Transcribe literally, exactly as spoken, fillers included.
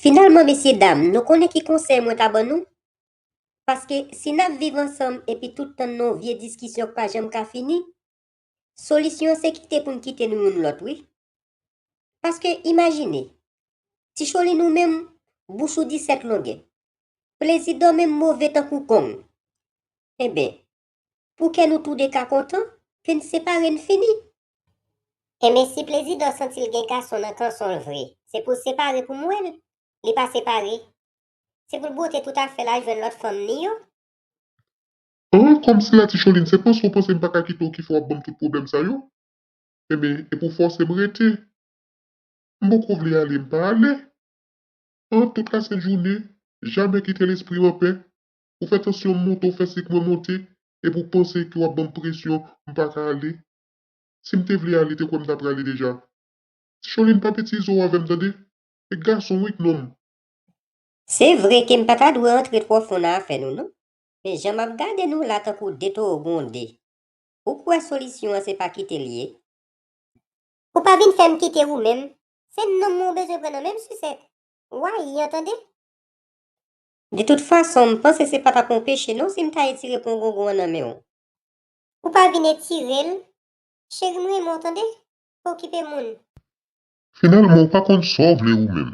Finalman, mesye dam, nou konnen ki konsèy mwen ta ban nou? Paske si n ap viv ansanm epi tout tan n nan yon vye diskisyon k pa janm ka fini, solisyon an se kite pou n kite nou youn lòt, wi. Paske imajine, Ti Cholin ou menm, bouch ou disèt longè. Plezi dòmi m move tankou kong. Enben, pou kè nou toude ka kontan, ke n separe n fini. Enben, si Plezi dò santi l gen gason nan kanson l vre, se pou l separe pou m wè l. Li pa separe. Se pou l bwote tout afè l al jwenn lòt fanm ni yo. An, kòmsi la Ti Cholin, se panse w panse m pa ka kite w ki fè w ap ban m tout pwoblèm sa yo? Enben, e pou fòse m rete. M poko vle ale, m pa ale. An, tout lasent jounen, jamè kite lespri m anpè. Ou fè tansyon m monte, ou fè sik mwen monte, epi w panse ke w ap ban m presyon, m pa ka ale. Si m te vle ale, te kwè m ta prale deja. Ti Cholin, pa betize w avè m, tande? E gason wi k nonm. Se vre ke m pa ta dwe antre twò fon nan afè nou, non. Men jan m ap gade nou la tankou de towo gwonde, ou kwè solisyon an se pa kite l ye? Ou pa vin fè m kite ou menm. Se nonm mwen ou bezwen pran nan menm sisèt. Wayi an, tande? De tout fason, m panse se pa t ap yon peche non si m ta etire pon gongon an nan men w. Ou pa vin etire l. Cheri m renmen w, tande? Pa okipe moun. Finalman, ou pa konn sa w vle ou menm.